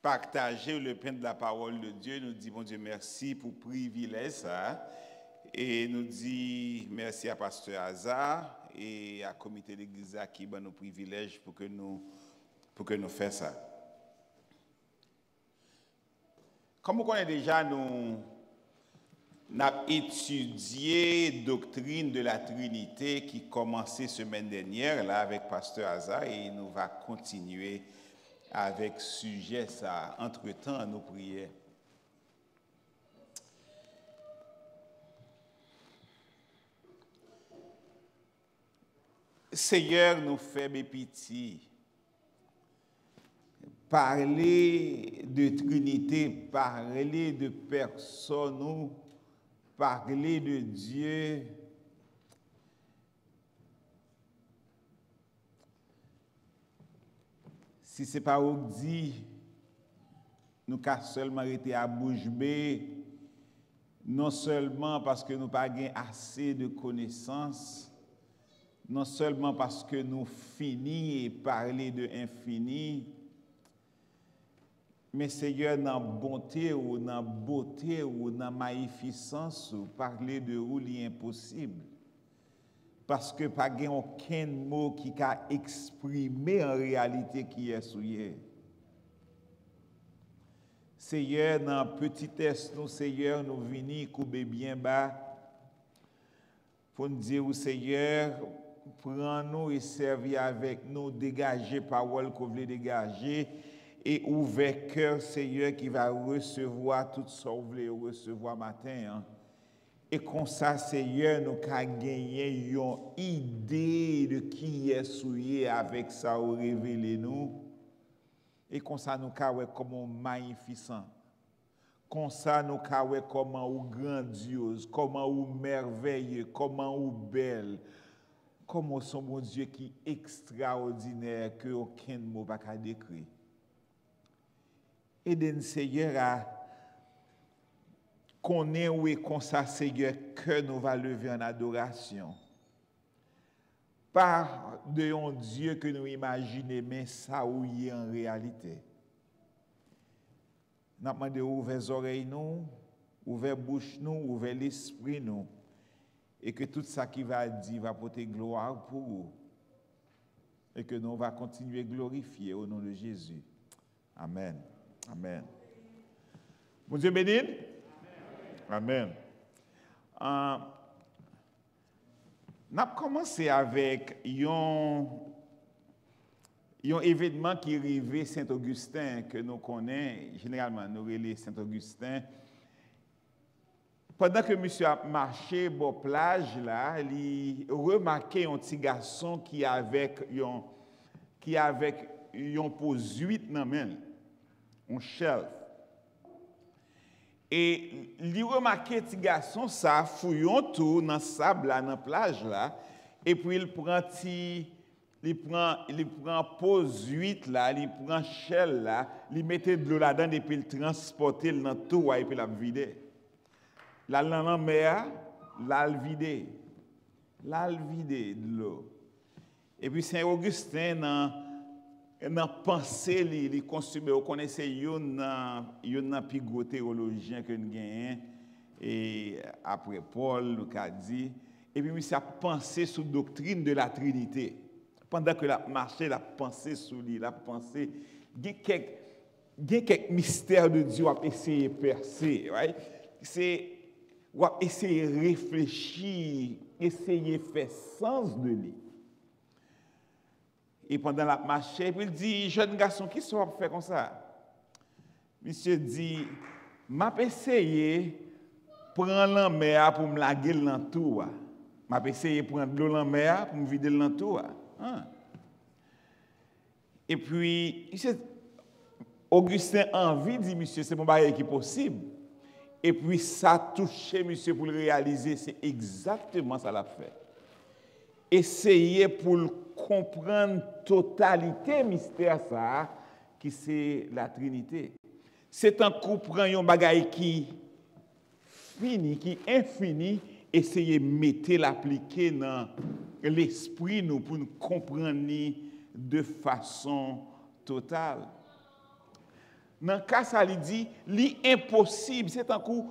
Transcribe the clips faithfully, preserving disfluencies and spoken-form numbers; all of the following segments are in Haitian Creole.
partager le pain de la parole de Dieu. Nou di Bondye mèsi pou privilèj sa a. E nou di mèsi a Pastè Aza e a komite legliz la ki ban nou privilèj pou ke nou, pou ke nou fè sa. Kòm ou konnen deja, nou, n ap etidye doktrin de la Trinite ki kòmanse semèn dènyè la avèk Pastè Aza e nou va kontinye avèk sijè sa a. Antretan, nou priye. Seyè, nou fèb e piti. Pale de Trinite, pale de pèsòn ou, pale de Dye. Si se pa ou k di, nou ka sèlman rete a bouch be, non sèlman paske nou pa gen ase de konesans, non sèlman paske nou fini e pale de enfini, men Seyè, nan bonte ou, nan bote ou, nan mayifisans ou, pale de ou, li enposib. Paske pa gen okenn mo ki ka eksprime an reyalite kiyès ou ye. Seyè, nan petitès nou, Seyè, nou vini koube byen ba pou n di ou, Seyè, pran nou e sèvi avèk nou, degaje pawòl ke w vle degaje, e ouvè kè, Seyè, ki va resevwa tout sa w vle yo resevwa maten an. E konsa, Seyè, nou ka genyen yon ide de kiyès ou ye avèk sa ou revele nou. E konsa, nou ka wè kòman ou mayifisan. Konsa, nou ka wè kòman ou grandyoz, kòman ou mèvèye, kòman ou bèl, kòman ou se yon Bondye ki ekstraòdinè, ke okenn mo pa ka dekri. Ede n, Seyè, a konnen ou e konsa, Seyè, kè nou va leve an adorasyon. Pa de yon Dye ke nou imajine, men sa ou ye an reyalite. N ap mande w ouvè zòrèy nou, ouvè bouch nou, ouvè lespri nou, e ke tout sa ki va di va pote glwa pou ou, e ke nou va kontinye glorifye o non de Jezi. Amèn. Amèn. Bondye beni n. Amèn. Ah, n ap kòmanse avèk yon, yon evenman ki rive Sen Ogisten, ke nou konnen, jeneralman, nou rele Sen Ogisten. Pandan ke misye ap mache bò plaj la, li remake yon ti gason ki avèk yon, ki avèk yon po zwit nan men l, yon shelf. E li remake ti gason sa fouye yon tou nan sab la, nan plaj la, epi l pran ti, li pran, li pran po zwit la, li pran shelf la, li mete dlo ladan l, epi l transpòte l nan tou a, epi l ap vide. L al nan lanmè a, l al vide. L al vide dlo. Epi Sen Ogisten nan, nan panse li, li konsime, ou konnen se youn nan, youn nan pi gwo teyolojyen ke n genyen, e apre Pòl, nou ka di. Epi misye ap panse sou doktrin de la Trinite. Pandan ke l ap mache, l ap panse sou li, l ap panse. Gen kèk, gen kèk mistè de Dye w ap eseye pèse, right? Se, w ap eseye reflechi, eseye fè sans de li. E pandan l ap mache, epi l di, jèn gason, kisa w ap fè konsa? Misye di, m ap eseye pran lanmè a pou m lage l nan tou a. M ap eseye pran dlo lanmè a pou m vide l nan tou a. An. Epi, misye, Ogisten anvi di misye se yon bagay ki posib. Epi sa touche misye pou l reyalize se egzakteman sa l ap fè. Eseye pou l konprann totalite mistè sa a ki se Latrinite. Se tankou pran yon bagay ki fini, ki enfini, eseye mete l aplike nan lespri nou pou n konprann li de fason total. Nan ka sa, li di, li enposib. Se tankou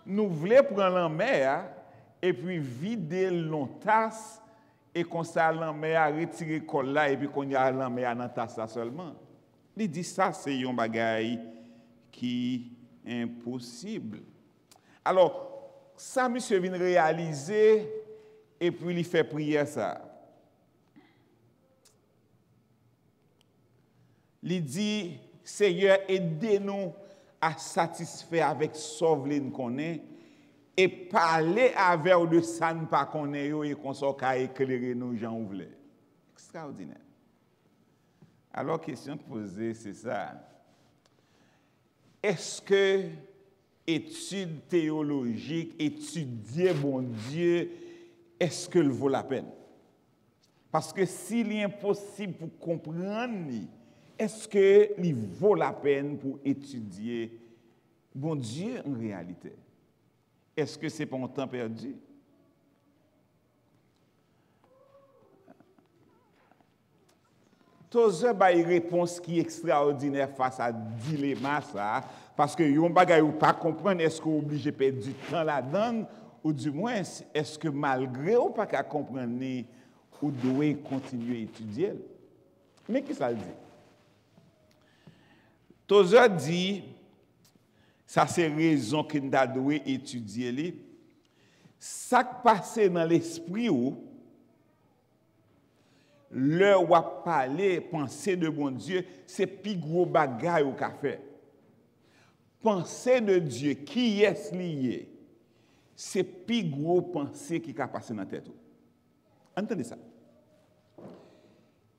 nou vle pran lanmè a, epi vide l nan yon tas, e konsa lanmè a retire kò l la, epi kounye a lanmè a nan tas la sèlman. Li di sa se yon bagay ki enposib. Alò, sa misye vin reyalize, epi li fè priyè sa. Li di, Seyè, ede nou a satisfè avèk sa w vle n konnen, e pale avè w de sa n pa konnen yo, e konsa w ka eklere nou jan w vle. Ekstraòdinè. Alò, kesyon k poze, se sa. Èske etid teyolojik, etidye Bondye, èske l vo lapèn? Paske si li enposib pou konprann li, èske li vo lapèn pou etidye Bondye an reyalite? Èske se pa yon tan pèdi? Tozer bay repons ki ekstraòdinè fas a dilema sa a, paske yon bagay ou pa konprann, èske w oblije pèdi tan ladan l, oudimwens, èske malgre w pa ka konprann li, ou dwe kontinye etidye l? Men ki sa l di. Tozer di, sa se rezon ke n ta dwe etidye li. Sa k pase nan lespri w, lè w ap pale, panse de Bondye, se pi gwo bagay ou ka fè. Panse de Dye, kiyès li ye, se pi gwo panse ki ka pase nan tèt ou. Ann tande sa.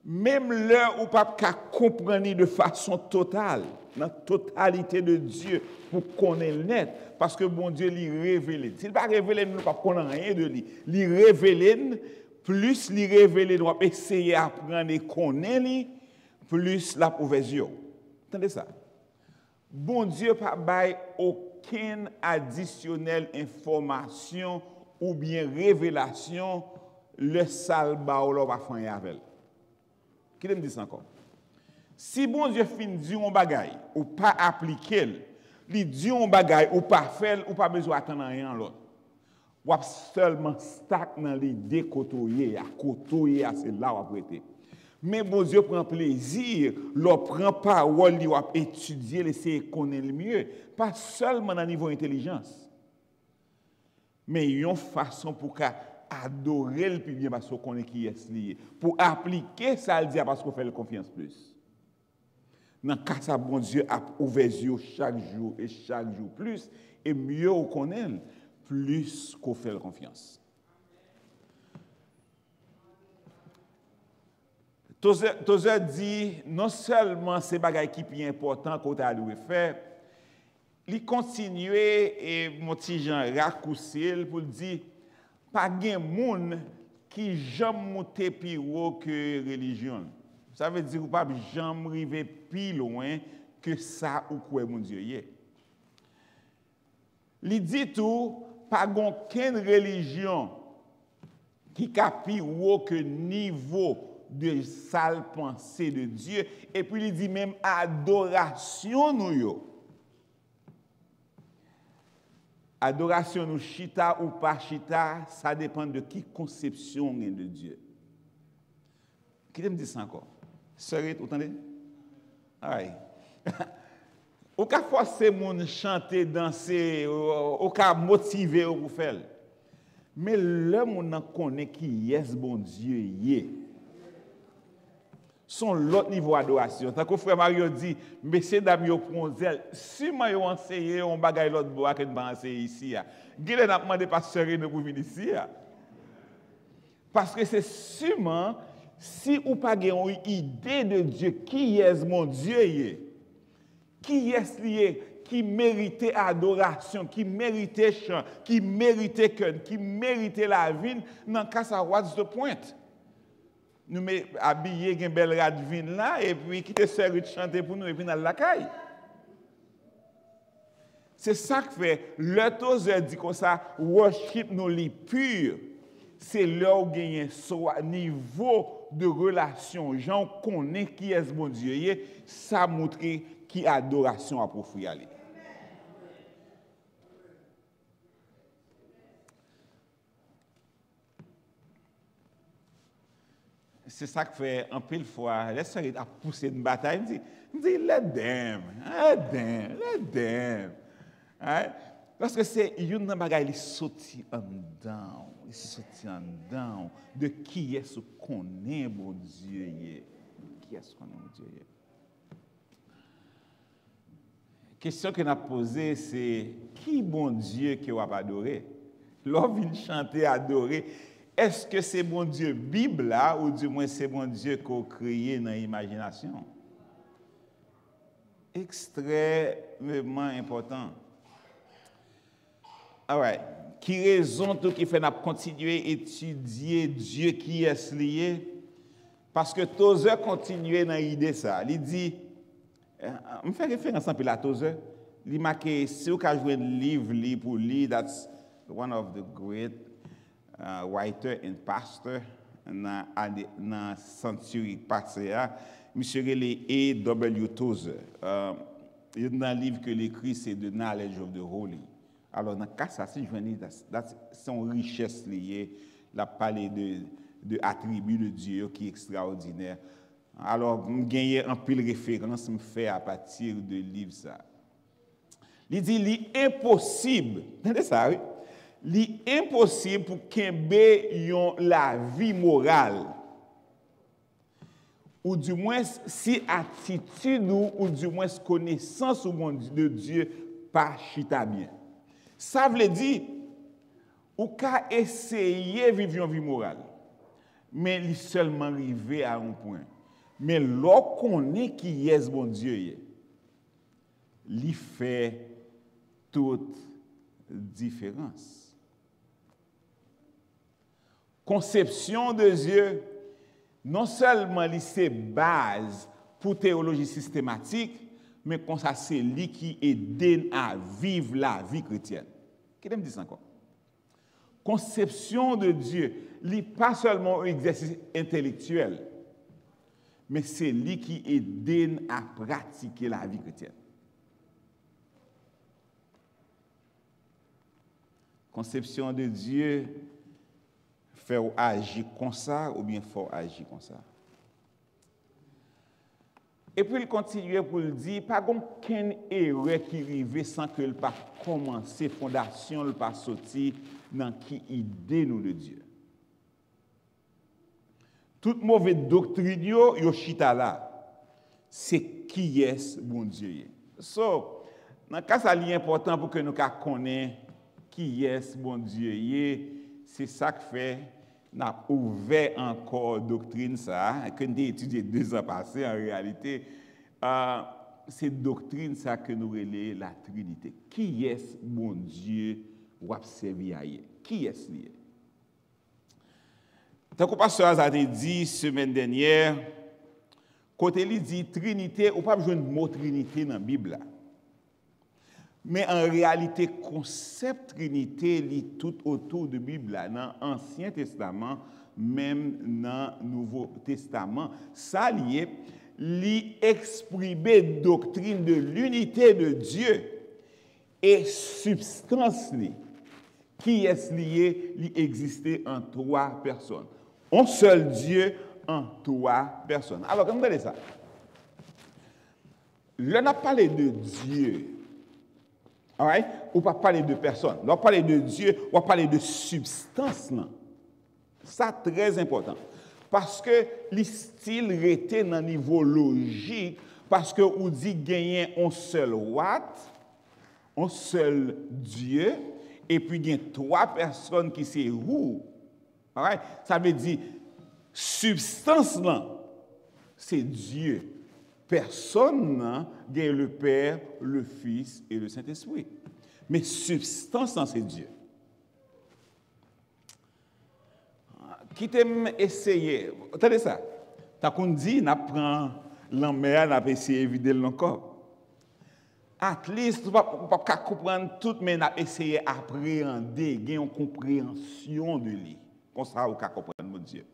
Menm lè ou p ap ka konprann li de fason total, nan totalite de Dye, pou konnen l nèt, paske Bondye li revele n. Si l pa revele n, nou p ap konn anyen de li. Li revele n, plis li revele n, w ap eseye aprann e konnen li, plis l ap ouvè zye w. Tande sa. Bondye pa bay okenn adisyonèl enfòmasyon oubyen revelasyon lè sa l ba w la w pa fè anyen avè l. Kite m di sa ankò. Si Bondye fin di w yon bagay, ou pa aplike l, li di w yon bagay, ou pa fè l, ou pa bezwen atann anyen lòt. W ap sèlman stak nan lide kote w ye a. Kote w ye a, se la w ap rete. Men Bondye pran plezi lè w pran pawòl li, w ap etidye l, eseye konnen l mye. Pa sèlman nan nivo entèlijans, men yon fason pou w ka adore l pi byen paske w konnen kiyès li ye. Pou w aplike sa l di a paske w fè l konfyans plis. Nan ka sa, Bondye ap ouvè zye w chak jou e chak jou plis, e mye w konnen l, plis ke w fè l konfyans. Tozer, Tozer di, non sèlman se bagay ki pi enpòtan ke w ta dwe fè, li kontinye e yon ti jan rakousi l pou l di, pa gen moun ki janm moute pi wo ke relijyon l. Sa vle di ou p ap janm rive pi lwen ke sa ou kwè Bondye ye. Li di tou, pa gen okenn relijyon ki ka pi wo ke nivo de sa l panse de Dye. Epi li di menm adorasyon nou yo. Adorasyon nou chita ou pa chita, sa depann de ki konsepsyon w gen de Dye. Kite m di sa ankò. Sè Rit, ou tande? Ay. Ou ka fòse moun chante, danse, ou, ou ka motive yo pou fè l. Men lè moun nan konnen kiyès Bondye ye, se yon lòt nivo adorasyon. Tankou frè Mario di, mesye dam yo pran zèl. Siman yo anseye yon bagay lòt bò a ke n pa anseye isi a. Genlè n ap mande pastè Reno pou vin isi a. Paske se siman, si ou pa gen yon ide de Dye, kiyès Bondye ye, kiyès li ye ki merite adorasyon, ki merite chan, ki merite kè n, ki merite lavi n, nan ka sa, what's the point? Nou me abiye, gen bèl rad vin la, epi kite sè Rit chante pou nou, epi n al lakay. Se sa k fè, lè Tozer di konsa, worship nou li pur, se lè w genyen swa nivo de relasyon, jan w konnen kiyès Bondye ye, sa montre ki adorasyon w ap ofri a li. Se sa k fè anpil fwa, lè sè ap pouse n batay, m di, m di, "Let them, let them, let them." Right? Paske se youn nan bagay li soti anndan w, li soti anndan w de kiyès ou konnen Bondye ye. Kiyès ou konnen Bondye ye. Kesyon ke n ap poze, se, ki Bondye ke w ap adore? Lè w vin chante adore, èske se Bondye Bib la, oudimwen se Bondye ke w kreye nan imajinasyon w? Ekstrèmeman enpòtan. Alright. Ki rezon tou ki fè n ap kontinye etidye Dye, kiyès li ye? Paske Tozer kontinye nan ide sa. Li di, eh, m fè referans anpil a Tozer. Li make, si w ka jwenn liv li pou li, that's one of the great uh, writer and pastor nan, ane, nan century pase a. Misye rele A W Tozer. Uh, youn nan liv ke l ekri, se The Knowledge of the Holy. Alò, nan ka sa, si jwenn li, that's, that's, se yon richès li ye. L ap pale de, de atribi de Dye yo ki ekstraòdinè. Alò, m genyen anpil referans m fè apati de liv sa. Li di li enposib, tande sa, wi. Li enposib pou kenbe yon lavi moral, oudimwens si atitid ou, oudimwens konesans ou Bondye, de Dye pa chita byen. Sa vle di, ou ka eseye viv yon vi moral, men li sèlman rive a yon pwen. Men lè w konnen kiyès Bondye ye, li fè tout diferans. Konsepsyon de Dye, non sèlman li se baz pou teyoloji sistematik, men konsa se li ki ede n a viv lavi kretyèn. Kite m di sa ankò. Konsepsyon de Dye, li pa sèlman yon egzèsis entelektyèl, men se li ki ede n a pratike lavi kretyèn. Konsepsyon de Dye fè w aji konsa oubyen fè w aji konsa. Epi l kontinye pou l di, pa gen okenn erè ki rive san ke l pa kòmanse, fondasyon l pa soti nan ki ide nou de Dye. Tout move doktrin yo, yo chita la. Se kiyès Bondye ye. So, nan ka sa, li enpòtan pou ke nou ka konnen kiyès Bondye ye. Se sa k fè n ap ouvè ankò doktrin sa a, ke n te etidye dezan pase, an reyalite. Ah, se doktrin sa ke nou rele la Trinite. Kiyès Bondye w ap sèvi a ye? Kiyès li ye? Tankou pastè Aza te di semèn dènyè, kote li di Trinite, ou p ap jwenn mo Trinite nan Bib la. Men an reyalite, konsèp Trinite, li tout otou de Bib la, nan Ansyen Testaman, menm nan Nouvo Testaman. Sa li ye, li eksprime doktrin de linite de Dye e sibstans li. Kiyès li ye? Li egziste an twa pèsòn. On sèl Dye an twa pèsòn. Alò, ann gade sa. Lè n ap pale de Dye, alright, ou pa pale de pèsòn. Lè w ap pale de Dye, w ap pale de sibstans lan. Sa trè enpòtan. Paske li still rete nan nivo lojik, paske ou di genyen on sèl what, on sèl Dye, epi gen twa pèsòn ki se who. Alright? Sa vle di, sibstans lan, se Dye. Pèsòn nan, gen le Père, le Fils et le Saint-Esprit. Men sibstans lan, se Dye. Kite m eseye. Tande sa. Tankou n di, n ap pran lanmè a, n ap eseye vide l nan kòb. At least, ou p ap, ou p ap ka konprann tout, men n ap eseye apreyande, gen yon konpreyansyon de li. Konsa, ou ka konprann Bondye.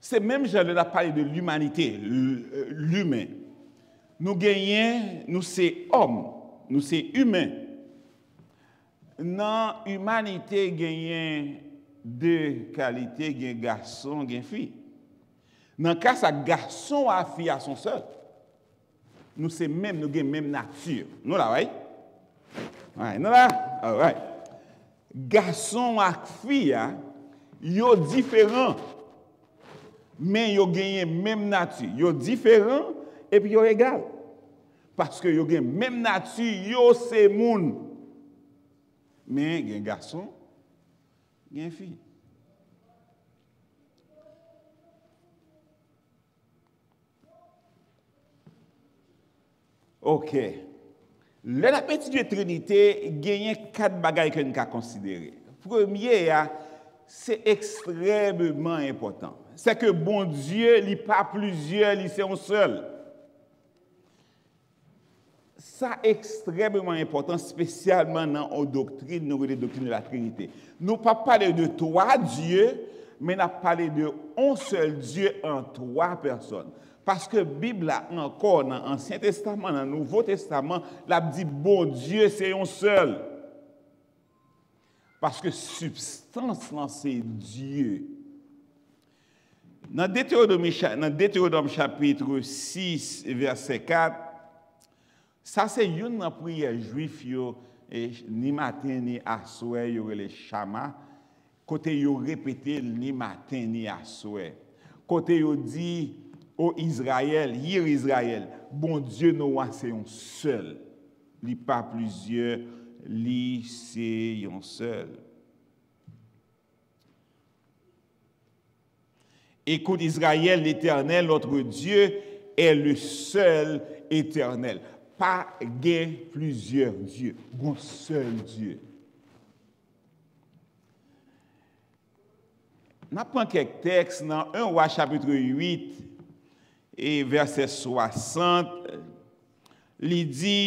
Se menm jan lè n ap pale de limanite, l-, limen. Nou genyen, nou se òm, nou se imen. Nan imanite, genyen de kalite, gen gason, gen fi. Nan ka sa, gason a, fi a se yon sèl. Nou se menm, nou gen menm nati. Nou la, wi? Alright, nou la? Alright. Gason ak fi a, yo diferan, men yo genyen menm nati. Yo diferan, epi yo egal. Paske yo gen menm nati, yo se moun. Men gen gason, gen fi. Ok. Lè n ap etidye Trinite, genyen kat bagay ke n ka konsidere. Premye a, se ekstrèmeman enpòtan. Se ke Bondye, li pa plizyè, li se yon sèl. Sa ekstrèmeman enpòtan, espesyalman nan yon doktrin nou rele doktrin de la Trinite. Nou p ap pale de twa Dye, men n ap pale de yon sèl Dye an twa pèsòn. Paske Bib la ankò, nan Ansyen Testaman, nan Nouvo Testaman, l ap di Bondye se yon sèl. Paske sibstans lan se Dye. Nan Detewonòm, nan Detewonòm chapit sis, vèsè kat, sa se youn nan priyè Jwif yo, e, ni maten ni aswè, yo rele Chama, kote yo repete l ni maten ni aswè. Kote yo di, O Izrayèl, hear Izrayèl, Bondye nou a se yon sèl. Li pa plizyè, li se yon sèl. Écoute Israël, l'Éternel, notre Dieu, est le seul Éternel. Pa gen plizyè Dye, gon sèl Dye. N ap pran kèk tèks nan en Wa chapit uit e vèsè swasant. Li di,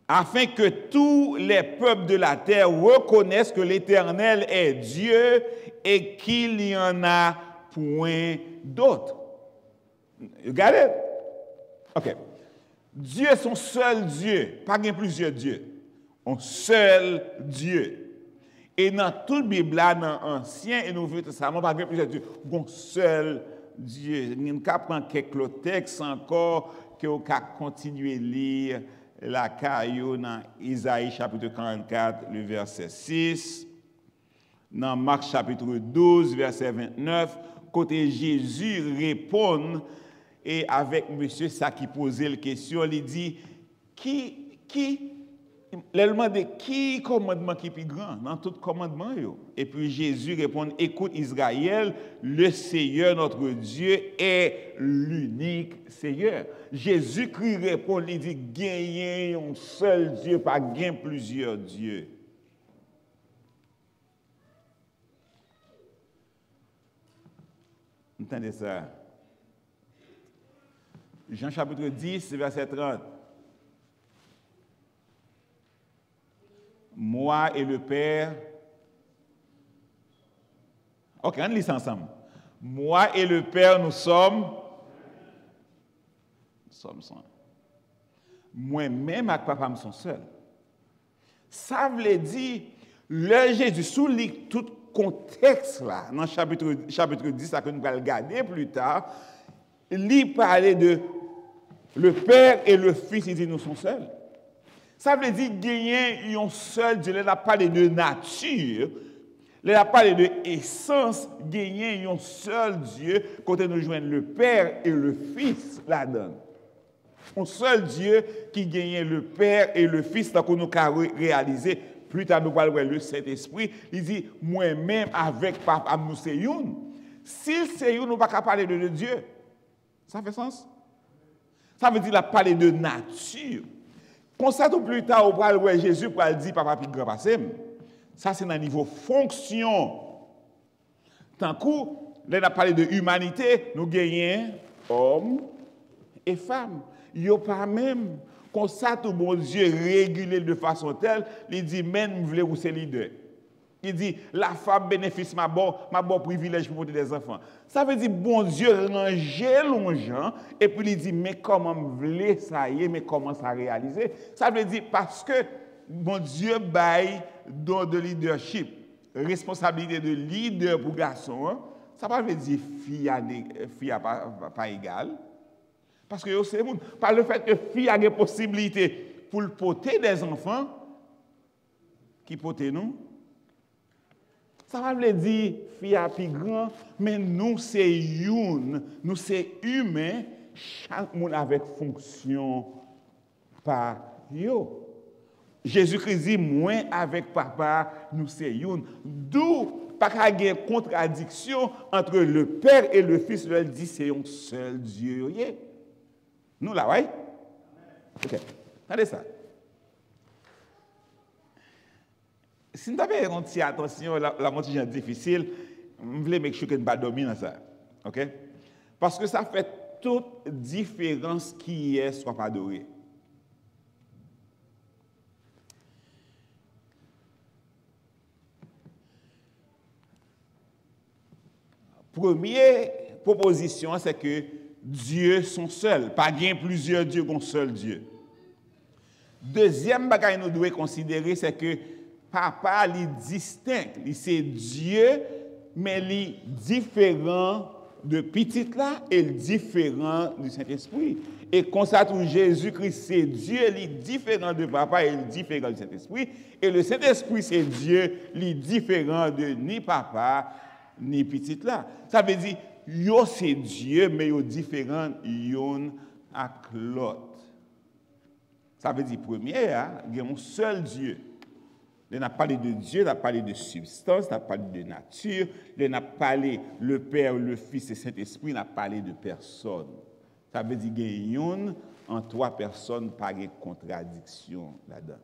afin que tous les peuples de la terre reconnaissent que l'Éternel est Dieu et qu'il n'y en a point d'autre. You got it? Ok. Dye se yon sèl Dye, pa gen plizyè Dye. Yon sèl Dye. E nan tout Bib la, nan Ansyen e Nouvo Testaman, pa gen plizyè Dye. Gon sèl Dye. Nou ka pran kèk lòt tèks ankò ke w ka kontinye li lakay ou nan Izayi chapit karannkat, le vèsè sis, nan Mak chapit douz, vèsè vennèf, kote Jezi reponn e avèk mesye sa ki poze l kesyon, li di, ki, ki, lè l mande, ki kòmandman ki pi gran nan tout kòmandman yo? Epi Jezi reponn, écoute Israël, le Seigneur notre Dieu est l'unique Seigneur. Jezikri reponn, li di, genyen yon sèl Dye, pa gen plizyè Dye. Nou tande sa. Jan chapit dis, vèsè trant. Moi et le Père. Ok, ann li sa ansanm. Moi et le Père, nous sommes, nous sommes un. Mwen menm ak Papa m se yon sèl. Sa vle di, lè Jezi, si w li tout kontèks la, nan chapit, chapit dis la ke nou pral gade pli ta, li pale de le Père et le Fils, li di nou se yon sèl. Sa vle di genyen yon sèl Dye. Lè n ap pale de nati, lè n ap pale de esans, genyen yon sèl Dye, kote nou jwenn le Père et le Fils ladan l. Yon sèl Dye ki genyen le Père et le Fils, tankou nou ka re-, reyalize. Pli ta, nou pral wè le Sentespri, li di, mwen menm avèk Papa m, nou se youn. Si l se youn, nou pa ka pale de, de Dye. Sa fè sans? Sa vle di l ap pale de nati. Konsa tou, pli ta, ou pral wè Jezi pral di, Papa pi gran pase m. Sa se nan nivo fonksyon. Tankou, lè n ap pale de imanite, nou genyen òm e fanm. Yo pa menm. Konsa tou, Bondye regile l de fason tèl, li di, men, m vle ou se lidè. Li di, la femme bénéfice m'a bon, m'a bon privilèj pou pote dè zanfan. Sa vle di Bondye ranje l yon jan, epi li di, men kòman m vle sa ye, men kòman sa reyalize. Sa vle di, paske Bondye bay don de leadership, responsabilite de lidè pou gason an, sa pa vle di fi a, fi a pa, pa, pa egal. Paske yo se moun. Pa lefèt ke fi a gen posiblite pou l pote dè zanfan, ki pote nou, sa pa vle di fi a pi gran, men nou se youn, nou se imen, chak moun avèk fonksyon pa yo. Jezikri di, mwen avèk Papa, nou se youn. Dou, pa ka gen kontradiksyon entre le Père et le Fils lè l di se yon sèl Dye yo ye. Nou la, wi? Ok. Tande sa. Si n ta peye yon ti atansyon, l ap, l ap yon ti jan difisil, m vle make sure ke n pa dòmi nan sa. Ok? Paske sa fè tout diferans kiyès w ap adore. Premye pwopozisyon an, se ke Dye se yon sèl. Pa gen plizyè Dye, gen yon sèl Dye. Dezyèm bagay nou dwe konsidere, se ke Papa, li distenk, li se Dye, men li diferan de Pitit la e l diferan di Sentespri. E konsa tou, Jezikri se Dye, li diferan de Papa e l diferan di Sentespri. E le Sentespri se Dye, li diferan de ni Papa, ni Pitit la. Sa vle di, yo se Dye, men yo diferan youn ak lòt. Sa vle di, premye a, gen yon sèl Dye. Lè n ap pale de Dye, n ap pale de sibstans, n ap pale de nati. Lè n ap pale le Père, le Fils et Saint-Esprit, n ap pale de pèsòn. Sa vle di, gen youn an twa pèsòn, pa gen kontradiksyon ladan.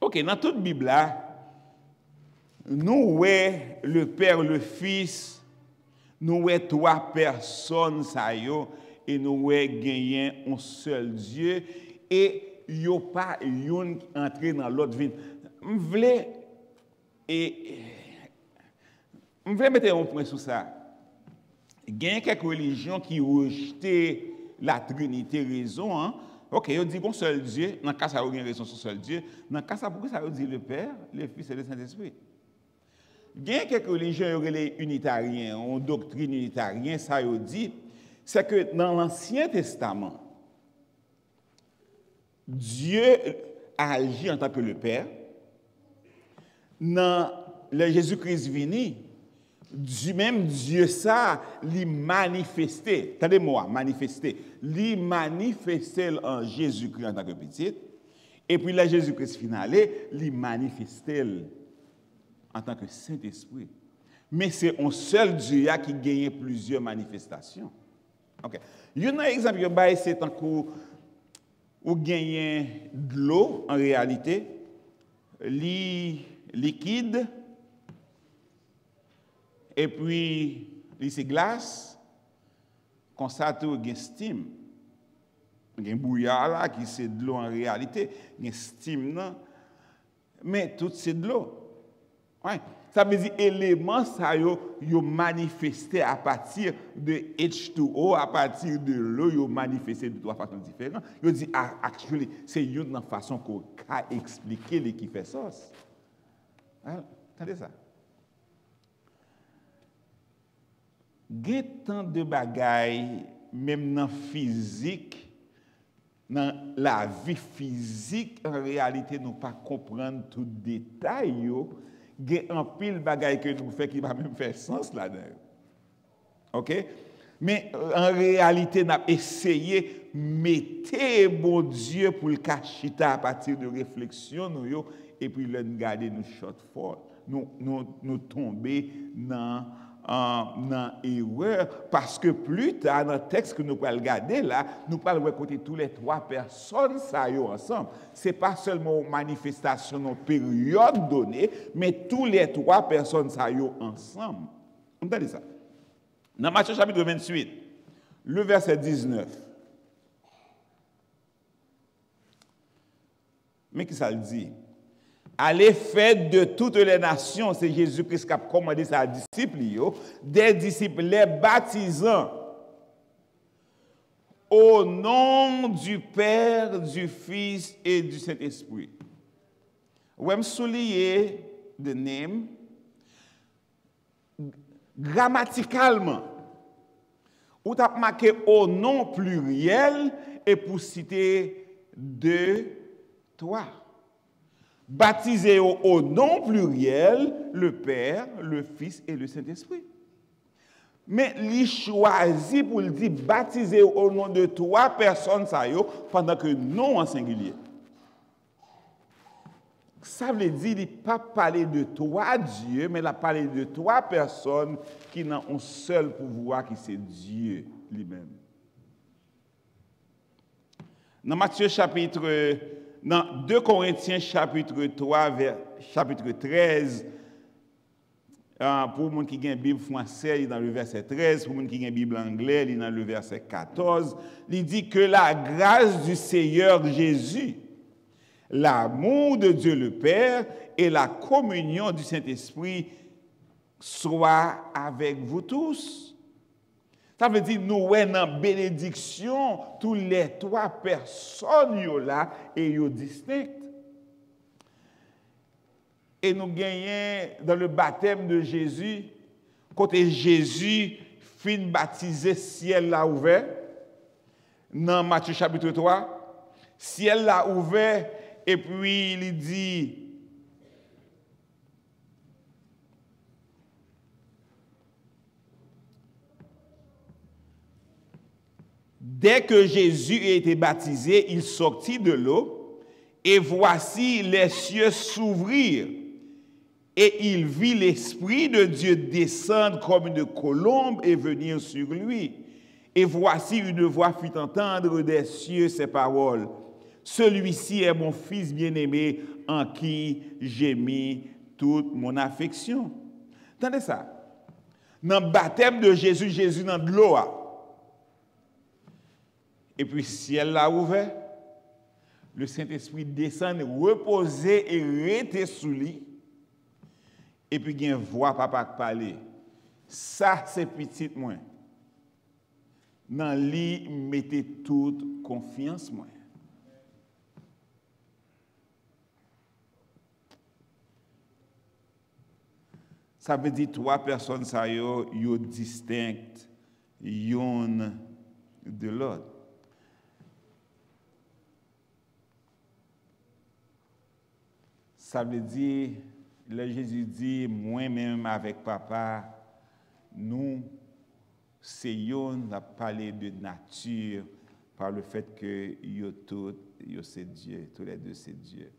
Ok, nan tout Bib la, nou wè le Père, le Fils, nou wè twa pèsòn sa yo, e nou wè genyen yon sèl Dye, e yo pa youn ki antre nan lòt vin. M vle, e, m vle mete yon pwen sou sa. Gen kèk relijyon ki rejte la Trinite, rezon an. Ok, yo di gon sèl Dye, nan ka sa yo gen rezon sou sèl Dye. Nan ka sa, poukisa yo di le Père, le Fils et le Saint-Esprit? Gen kèk relijyon yo rele initaryen, yon doktrin initaryen, sa yo di, se ke nan Lansyen Testaman, Dye aji antanke le Père. Nan, lè Jezi Kris vini, Dye, menm Dye sa, li manifeste, tande mo a, manifeste, li manifeste l an Jezi Kris antanke Pitit, epi lè Jezi Kris fin ale, li manifeste l antanke Sentespri. Men se yon sèl Dye a ki genyen plizyè manifestasyon. Ok. Youn nan egzanp yo bay, se tankou ou genyen dlo, an reyalite, li likid, epi li se glas, konsa tou gen stim. Gen bouya la ki se dlo an reyalite, gen stim nan, men tout se dlo. Wi. Sa vle di eleman sa yo, yo manifeste apati de H two O, apati de dlo, yo manifeste de twa fason diferan. Yo di, "Ah, actually, se youn nan fason ke w ka eksplike li ki fè sans." Al, tande sa. Gen tan de bagay, menm nan fizik, nan lavi fizik, an reyalite, nou pa konprann tout detay yo. Gen anpil bagay ke nou fè ki pa menm fè sans ladan yo. Ok? Men, an reyalite, n ap eseye mete Bondye pou l ka chita apati de refleksyon nou yo, epi lè n gade, nou shortfall, nou, nou, nou tonbe nan, ah, nan erè, paske pli ta, nan tèks ke nou pral gade la, nou pral wè kote tou lè twa pèsòn sa yo ansanm. Se pa sèlman yon manifestasyon nan yon peryòd done, men tou lè twa pèsòn sa yo ansanm. Ann tande sa. Nan Matye chapit venntuit, le vèsè diznèf, Men ki sa l di. Allez, faites de toutes les nations, se Jezi Kris k ap kòmande sa a disip li yo, des disciples, les baptisant au nom du Père, du Fils et du Saint-Esprit. Ou wè m souliye the name. Gramatikalman, ou t ap make o non pliryèl epi w site de, twa. Batize yo o non pliryèl, le Père, le Fils et le Saint-Esprit. Men li chwazi pou l di batize yo o non de twa pèsòn sa yo, pandan ke non an sengilye. Sa vle di li p ap pale de twa Dye, men l ap pale de twa pèsòn ki nan yon sèl pouvwa ki se Dye li menm. Nan Matye chapit, nan de Korentyen chapit twa, vè, chapit trèz, ah, pou moun ki gen Bib fransè, li nan le vèsè trèz, pou moun ki gen Bib anglè, li nan le vèsè katòz, li di: Que la grâce du Seigneur Jésus, l'amour de Dieu le Père et la communion du Saint-Esprit soient avec vous tous. Sa vle di nou wè nan benediksyon tou lè twa pèsòn yo la e yo distenk. E nou genyen dans le baptême de Jésus, kote Jezi fin batize, syèl la ouvè, nan Matye chapit twa, syèl la ouvè, epi li di, Dès que Jésus eut été baptisé, il sortit de l'eau, et voici, les cieux s'ouvrirent, et il vit l'Esprit de Dieu descendre comme une colombe et venir sur lui. Et voici, une voix fit entendre des cieux ces paroles: Celui-ci est mon Fils bien-aimé, en qui j'ai mis toute mon affection. Tande sa. Nan batèm de Jezi, Jezi nan dlo a. Epi syèl la ouvè, le Sentespri desann, repoze e rete sou li. Epi gen vwa papa k pale: Sa se pitit mwen. Nan li m mete tout konfyans mwen. Sa vle di twa pèsòn sa yo, yo distenk youn de lòt. Sa vle di, lè Jezi di, mwen menm avèk Papa, nou se youn, l ap pale de nati, par le fait que yo tout, yo se Dye, tous les deux se Dye.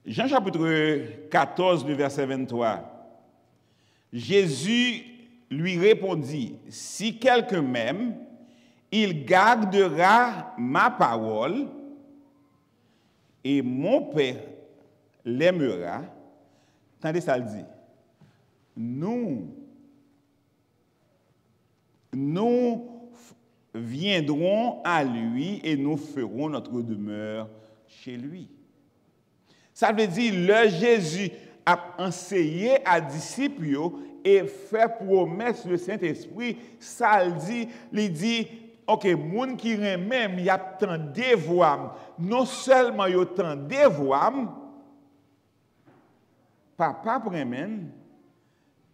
Jean chapitre quatorze, le verset vingt-trois. Jésus lui répondit: Si quelqu'un m'aime, il gardera ma parole, et mon Père l'aimera. Tande sa l di. Nous, nous viendrons à lui et nous ferons notre demeure chez lui. Sa vle di, lè Jezi ap anseye a disip yo e fè pwomès le Sentespri, sa l di, li di, oke, moun ki renmen m, y ap tande vwa m. Non sèlman yo tande vwa m, Papa ap renmen n,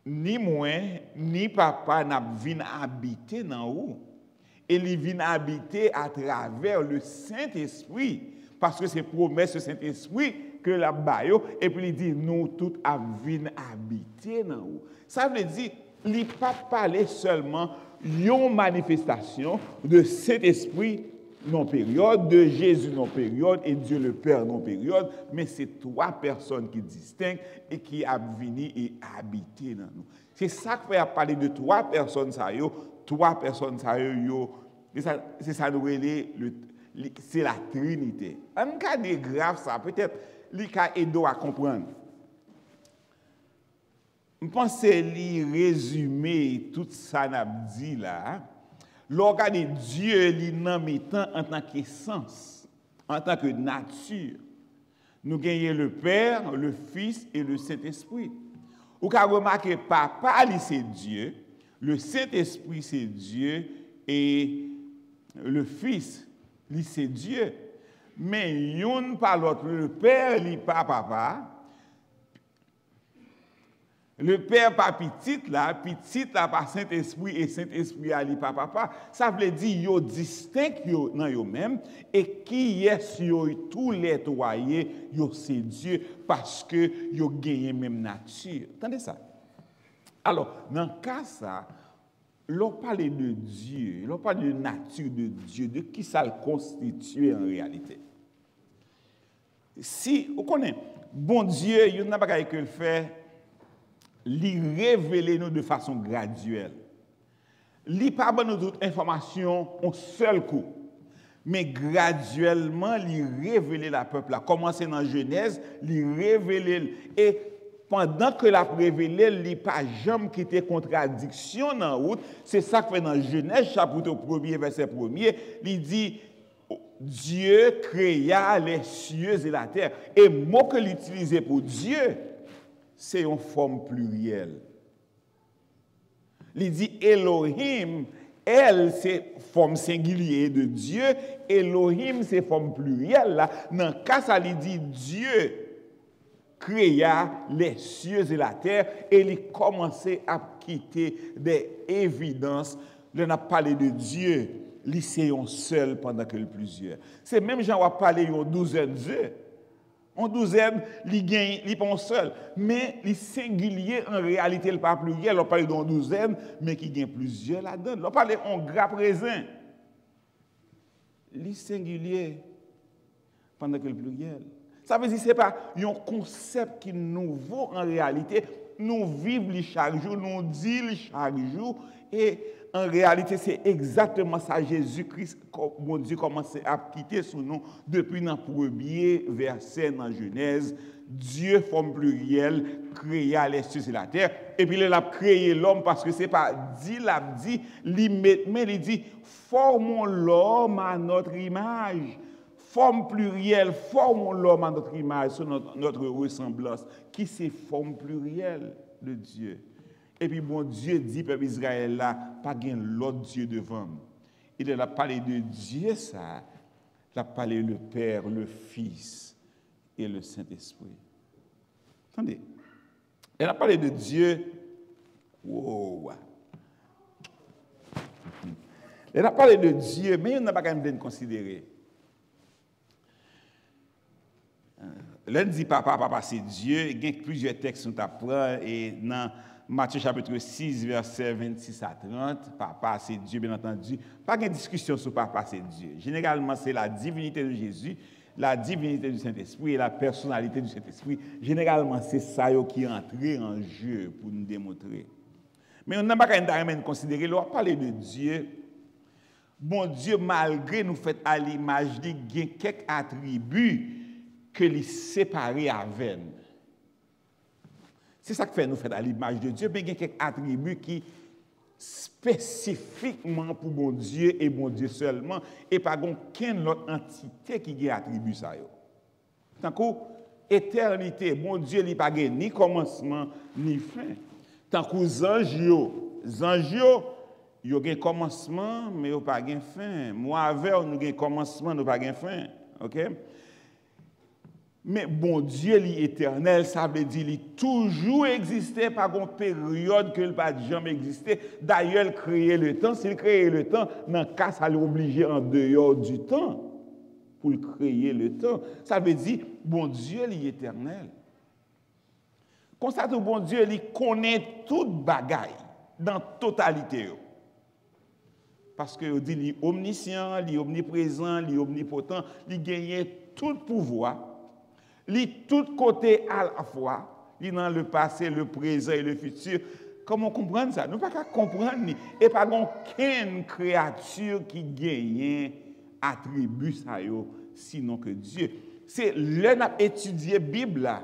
ni mwen, ni Papa, n ap vin abite nan ou. E li vin abite atravè le Sentespri, paske se pwomès le Sentespri ke l ap ba yo, epi li di, nou tout ap vin abite nan ou. Sa vle di, li p ap pale sèlman yon manifestasyon de Sentespri, non peryòd, de Jezi, non peryòd, e Dye le Pè, non peryòd, men se twa pèsòn ki distenk e ki ap vini e abite nan nou. Se sa k fè y ap pale de twa pèsòn sa yo, twa pèsòn sa yo, yo, se sa, se sa nou rele, le, li, se la Trinite. Ann gade graf sa, petèt li ka ede w a konprann. M panse li rezime tout sa n ap di la. Lè w gade Dye, li nan mitan antanke sans. antanke nati. Nou genyen le Père, le Fils et le Saint-Esprit. Ou ka remake Papa li se Dye, le Saint-Esprit se Dye, e le Fils li se Dye. Men youn pa lòt, le Père li pa Papa, le Père pa Pitit la, Pitit la pa Sentespri, e Sentespri a li pa Papa. Sa vle di yo distenk yo nan yo menm, e kiyès yo toulètwa ye, yo se Dye, paske yo genyen menm nati. Tande sa. Alò, nan ka sa, lè w pale de Dye, lè w pale de nati de Dye, de kisa l konstitye an reyalite? Si, ou konnen, Bondye, youn nan bagay ke l fè, li revele nou de fason gradyèl. Li pa ban nou tout enfòmasyon yon sèl kou. Men gradyèlman, li revele l a pèp la. Kòmanse nan Jenèz, li revele l. E pandan ke l ap revele l, li pa janm kite kontradiksyon nan wout. Se sa k fè nan Jenèz chapit premye, vèsè premye, li di, Dieu créa les cieux et la terre. E mo ke l itilize pou Dye, se yon fòm pliryèl. Li di Elohim, El se fòm sengilye de Dye, Elohim se fòm pliryèl la. Nan ka sa, li di Dieu créa les cieux et la terre, e li kòmanse ap kite de evidans. Lè n ap pale de Dye, li se yon sèl pandan ke l plizyè. Se menm jan w ap pale yon douzèn ze. Yon douzèn, li gen, li pa yon sèl. Men li sengilye an reyalite, li pa pliryèl. Lè w pale de yon douzèn, men ki gen plizyè ladan l. Lè w pale yon grap rezen, li sengilye pandan ke l pliryèl. Sa vle di se pa yon konsèp ki nouvo an reyalite. Nou viv li chak jou, nou di l chak jou, e an reyalite, se egzakteman sa Jezi Kris, kò-, Bondye kòmanse ap kite sou nou depi nan premye vèsè nan Jenèz. Dieu, fòm pliryèl, créa les cieux et la terre. Epi lè l ap kreye lòm, paske se pa di l ap di, li met men, li di, formons l'homme à notre image. Fòm pliryèl, formons l'homme à notre image, selon notre, notre ressemblance, ki se fòm pliryèl de Dieu. Epi Bondye di pèp Izrayèl la, pa gen lòt Dye devan m. E lè l ap pale de Dye sa, l ap pale le Père, le Fils et le Saint-Esprit. Tande, lè n ap pale de Dye, wow. Lè n ap pale de Dye, men youn nan bagay m vle n konsidere. Lè n di Papa, Papa se Dye, gen plizyè tèks nou t ap pran, e nan Matye chapit sis, vèsè vennsis a trant, Papa se Dye, byen antandi. Pa gen diskisyon sou Papa se Dye. Jeneralman, se la divinité de Jésus, la divinité du Saint-Esprit et la personnalité du Saint-Esprit. Jeneralman, se sa yo ki antre an je pou n demontre. Men youn nan bagay m ta renmen n konsidere, lè w ap pale de Dye, Bondye, malgre nou fèt a limaj li, gen kèk atribi ke li separe avè n. Se sa k fè nou fèt a limaj de Dye, men gen kèk atribi ki espesifikman pou Bondye e Bondye sèlman, e pa gen okenn lòt antite ki gen atribi sa yo. Tankou etènite, Bondye li pa gen ni kòmansman ni fen. Tankou zanj yo, zanj yo, yo gen kòmansman, men yo pa gen fen. Mwen avè w, nou gen kòmansman, nou pa gen fen. Oke? Men Bondye li etènèl, sa vle di li toujou egziste, pa gon peryòd ke l pa t janm egziste. Dayè, l kreye letan. Si l kreye letan, nan ka sa, li oblije andeyò di tan pou l kreye letan. Sa vle di, Bondye li etènèl. Konsa tou, Bondye li konnen tout bagay nan totalite yo. Paske yo di li omnisyan, li omniprezan, li omnipotan, li genyen tout pouvwa, li tout kote alafwa, li nan le pase, le prezan e le fiti. Kòman w konprann sa? Nou pa ka konprann li. E pa gen okenn kreyati ki genyen atribi sa yo, sinon ke Dye. Se lè n ap etidye Bib la,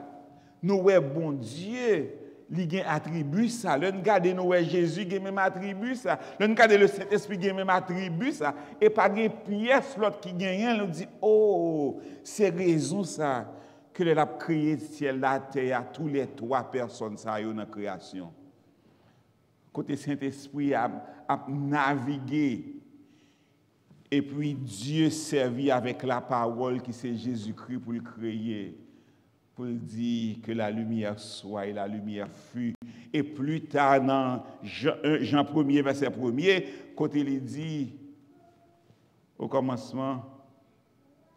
nou wè Bondye Li gen atribi sa. Lè n gade, nou wè Jezi gen menm atribi sa. Lè n gade, le Sentespri gen menm atribi sa. E pa gen pyès lòt ki genyen l, nou di, o, se rezon sa ke lè l ap kreye syèl la, tè a, tou lè twa pèsòn sa yo nan kreyasyon. Kote Sentespri a ap navige, epi Dye sèvi avèk lapawòl ki se Jezikri pou l kreye, pou l di que la lumière soit et la lumière fut. E pli ta nan Jan, Jan premye, vèsè premye, kote li di, au commencement,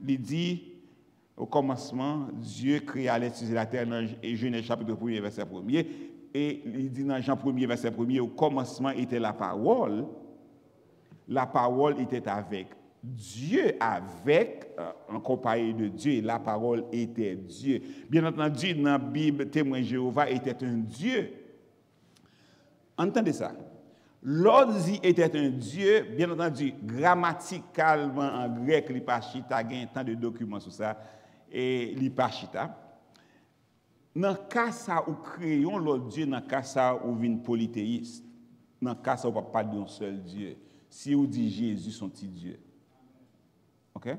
li di, au commencement, Dieu créa les cieux et la terre, nan Jenèz chapit premye, vèsè premye, e li di nan Jan premye, vèsè premye, au commencement était la parole, la parole était avec Dieu, avec, euh, en compagnie de Dieu, et la parole était Dieu. Bien entendu, nan Bib, Temwen Jewova était un Dieu. Ann tande sa. Lè w di était un Dieu, bien entendu, gramatikalman an grèk, li pa chita, gen tan de dokiman sou sa, e li pa chita. Nan ka sa, ou kreye yon lòt dye, nan ka sa, ou vin politeyis. Nan ka sa, ou p ap pale de yon sèl Dye. Si ou di Jezi se yon ti dye. Ok?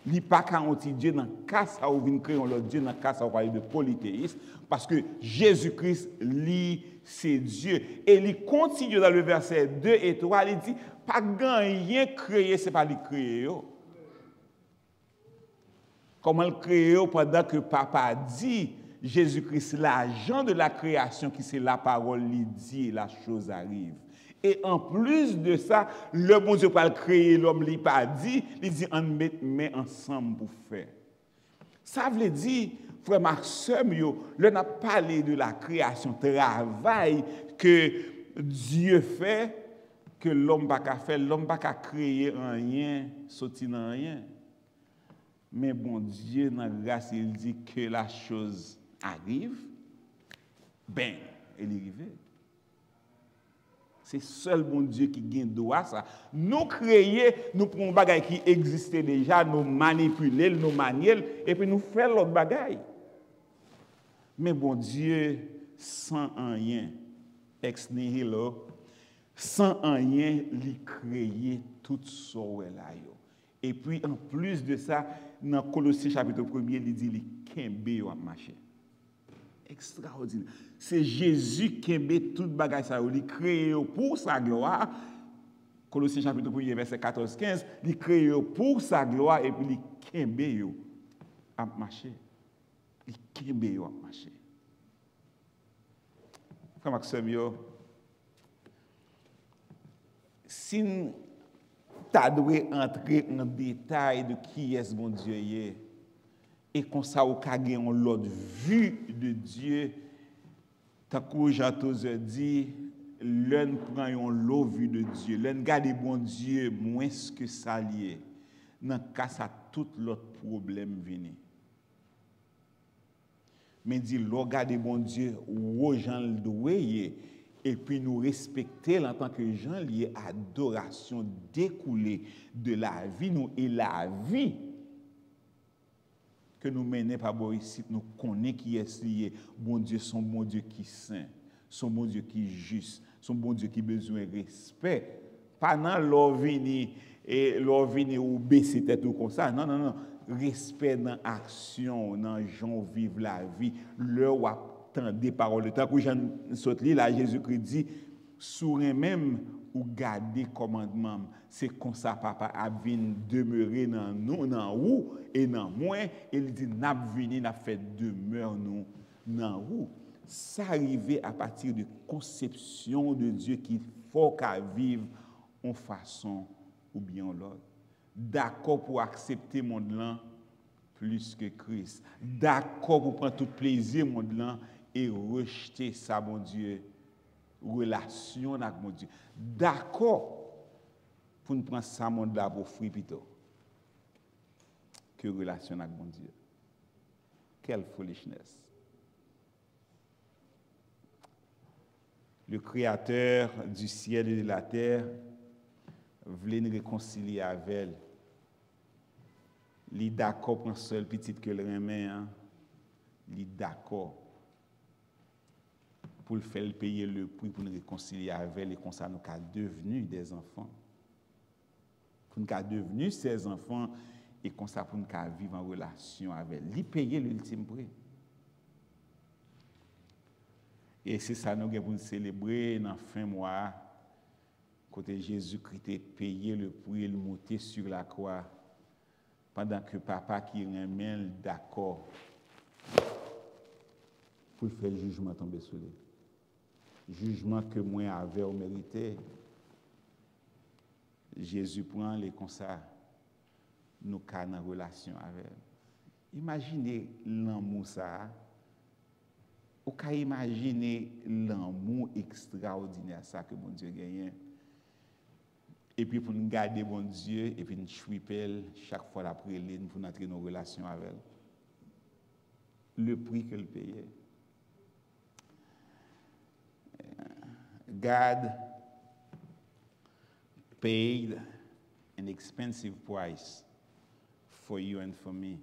Li pa ka yon ti dye, nan ka sa, ou vin kreye yon lòt dye, nan ka sa, ou pale de politeyis, paske Jezi Kris, li se Dye. E li kontinye nan le vèsè de e twa, li di, pa gen anyen kreye, se pa li k kreye yo. Kòman l kreye yo pandan ke Papa di, Jezi Kris, l'agent de la création, ki se lapawòl, li di, la chose arrive. E anplis de sa, lè Bondye pral kreye lòm, li pa di, li di, ann met men ansanm pou fè. Sa vle di, frè m ak sè m yo, lè n ap pale de la création, travay ke Dye fè, ke lòm pa ka fè, lòm pa ka kreye anyen soti nan anyen. Men Bondye, nan gras li, li di, que la chose arrive, bang, e li rive. Se sèl Bondye ki gen dwa sa. Nou kreye, nou pran yon bagay ki egziste deja, nou manipile l, nou manye l, epi nou fè lòt bagay. Men Bondye, san anyen, ex nihilo, san anyen, li kreye tout sa w wè la yo. Epi, anplis de sa, nan Kolosyen chapit premye, li di li kenbe yo ap mache. Ekstraòdinè. Se Jezi kenbe tout bagay sa yo. Li kreye yo pou sa glwa. Kolosyen chapit premye, vèsè katòz, kenz, li kreye yo pou sa glwa epi li kenbe yo ap mache. Li kenbe yo ap mache. Frè m ak sè m yo, si n ta dwe antre an detay de kiyès Bondye ye, e konsa ou ka gen yon lòt vi de Dye, tankou Jean Tozer di, lè n pran yon lo vi de Dye, lè n gade Bondye mwens ke sa l ye, nan ka sa tout lòt pwoblèm vini. Men di, lè w gade Bondye wo jan l dwe ye, epi nou respekte l antanke jan l ye, adorasyon dekoule de lavi nou, e lavi ke nou mennen pa bò isit, nou konnen kiyès li ye. Bondye se yon Bondye ki sen, se yon Bondye ki jis, se yon Bondye ki bezwen respè. Pa nan lè w vini, e lè w vini ou bese tèt ou konsa. Non, non, non. Respè nan aksyon w, nan jan w viv lavi. Lè w ap tande pawòl li. Tankou jan n sot li la, Jezikri di, si w renmen m, ou gade kòmandman m. Se konsa Papa ap vin demere nan nou, nan ou e nan mwen, e li di, n ap vini, n ap fè demè nou nan ou. Sa rive apati de konsepsyon de Dye ki fè w ka viv yon fason oubyen yon lòt. Dakò pou aksepte mond lan plis ke Kris. Dakò pou pran tout plezi mond lan e rejte sa Bondye, relasyon n ak Bondye. Dakò pou n pran sa mond la ap ofri pito ke relasyon n ak Bondye. Quelle foolishness! Le Créateur du ciel et de la terre vle n rekonsilye avè l. Li dakò pran sèl pitit ke l renmen an. Li dakò. pou l fè l peye le pri pou n rekonsilye avè l, e konsa nou ka devni dè zanfan. Pou n ka devni sè zanfan, e konsa pou n ka viv an relasyon avè l. Li peye liltim pri. E se sa nou gen pou n selebre nan fen mwa a, kote Jezikri te peye le pri, l moute sou lakwa, pandan ke Papa ki renmen l dakò pou l fè jijman tonbe sou li. Jijman ke mwen avè w merite, Jezi pran l e konsa nou ka nan relasyon avè l. Imajine lanmou sa a. Ou ka imajine lanmou ekstraòdinè sa ke Bondye genyen. Epi pou n gade Bondye, epi n tchwipe l chak fwa l ap rele n pou n antre nan relasyon avè l. Le prix ke l peye. God paid an expensive price for you and for me.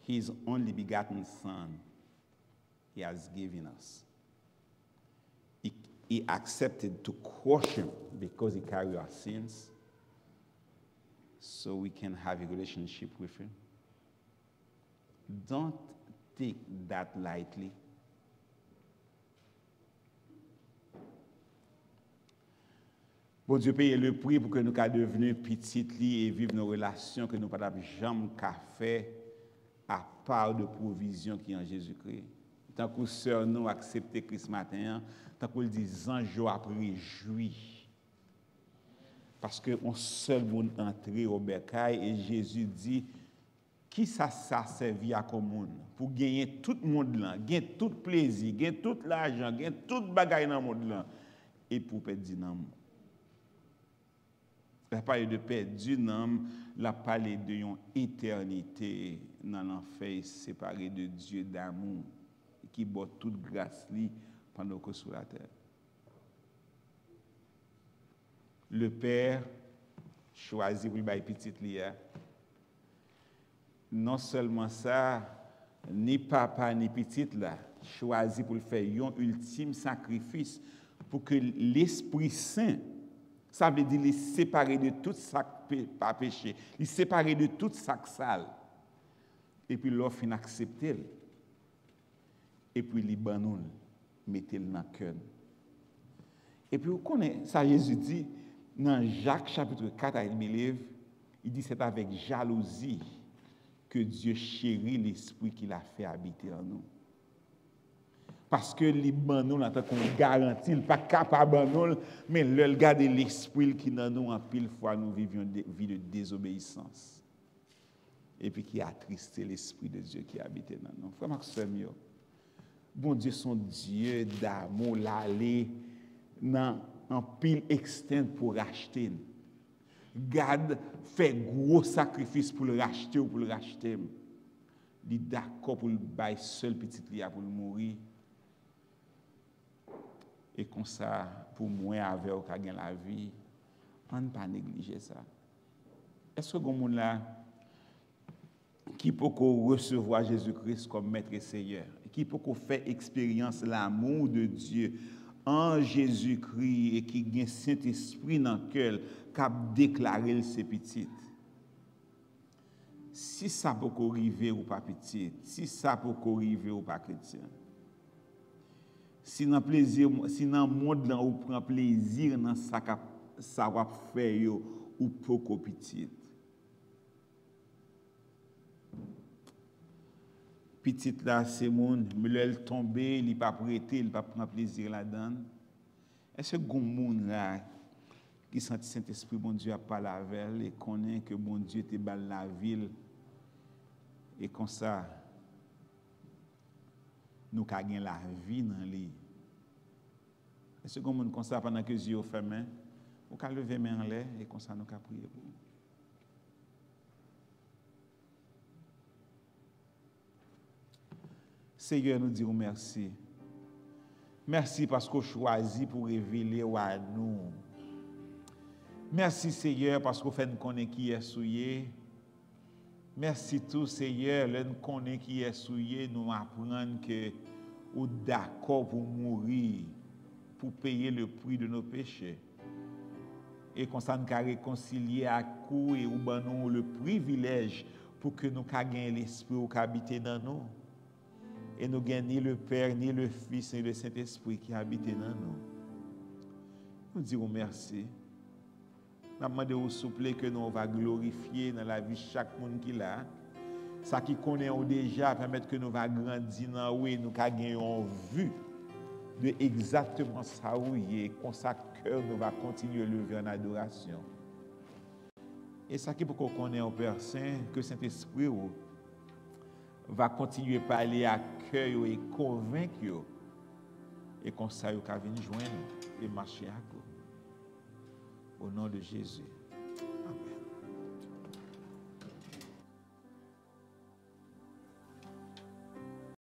His only begotten Son he has given us. He, he accepted to crush him because he carry our sins so we can have a relationship with him. Don't take that lightly. Bondye peye le pri pou ke nou ka devni pitit li e viv nan relasyon ke nou pa t ap janm ka fè apa de pwovizyon ki an Jezikri. Tankou sè nou aksepte Kris maten an, tankou l di zanj yo ap rejwi. Paske yon sèl moun antre o bèkay e Jezi di, kisa sa sèvi ak yon moun pou genyen tout mond lan, gen tout plezi, gen tout lajan, gen tout bagay nan mond lan, epi w pèdi nanm ou? L ap pale de pèdi nanm, l ap pale de yon etènite nan lanfè e separe de Dye damou ki ba w tout gras li pandan w sou latè. Le pè chwazi pou l bay pitit li a. Non sèlman sa, ni papa ni pitit la chwazi pou l fè yon iltim sakrifis pou ke Lespri Sen, sa vle di li separe de tout sa k pe, pa peche, li separe de tout sa k sal. Epi lè w fin aksepte l, epi li ban nou l, mete l nan kè n. Epi ou konnen sa Jezi di nan Jak chapit kat, I believe, li di, c'est avec jalousie que Dieu chérit l'esprit qu'il a fait habiter en nous. Paske li ban nou l antanke yon garanti, li pa ka pa ban nou l, men lè l gade lespri l ki nan nou, anpil fwa nou viv yon de, vi de dezobeyisans. Epi ki atriste Lespri de Dye ki abite nan nou. Frè m ak sè m yo, Bondye se yon Dye damou, l ale nan anpil extent pou rachte n. God fè gwo sakrifis pou l rachte w, pou l rachte m. Li dakò pou l bay sèl pitit li a pou l mouri. E konsa, pou mwen avè w ka gen lavi, ann pa neglije sa. Èske gen moun la ki poko resevwa Jezi Kris kòm Mèt e Seyè, ki poko fè eksperyans lanmou de Dye an Jezi Kri e ki gen Sentespri nan kè l k ap deklare l se pitit? Si sa poko rive, ou pa pitit. Si sa poko rive, ou pa kretyen. Si nan plezi, si nan mond lan ou pran plezi nan sa k ap, sa w ap fè yo, ou poko pitit. Pitit la se moun, men lè l tonbe, li p ap rete, li p ap pran plezi ladan l. Èske gon moun la ki santi Sentespri Bondye ap pale avè l e konnen ke Bondye te ba l lavi l e konsa nou ka gen lavi nan li? Èske gon moun konsa pandan ke zye yo fèmen, ou ka leve men anlè e konsa nou ka priye pou ou? Seyè, nou di w mèsi. Mèsi paske w chwazi pou revele w a nou. Mèsi, Seyè, paske w fè n konnen kiyès ou ye. Mèsi tou, Seyè, lè n konnen kiyès ou ye, nou aprann ke Ou dakò pou mouri, pou peye le prix de nos péchés. E konsa n ka rekonsilye ak ou e ou ban nou le privilèj pou ke nou ka gen Lespri ou ka abite nan nou. E nou gen ni le Père, ni le Fils, ni le Sentespri ki abite nan nou. Nou di ou mèsi. N ap mande ou souple ke nou va glorifye nan lavi chak moun ki la. Sa ki konnen ou deja, pèmèt ke nou va grandi nan ou e nou ka gen yon vi de egzakteman sa ou ye. Konsa kè nou va kontinye leve an adorasyon. E sa ki poko konnen ou, Pè Sen, ke Sentespri ou va kontinye pale ak kè yo e konvenk yo. E konsa yo ka vin jwenn ou e mache ak ou. Au nom de Jésus.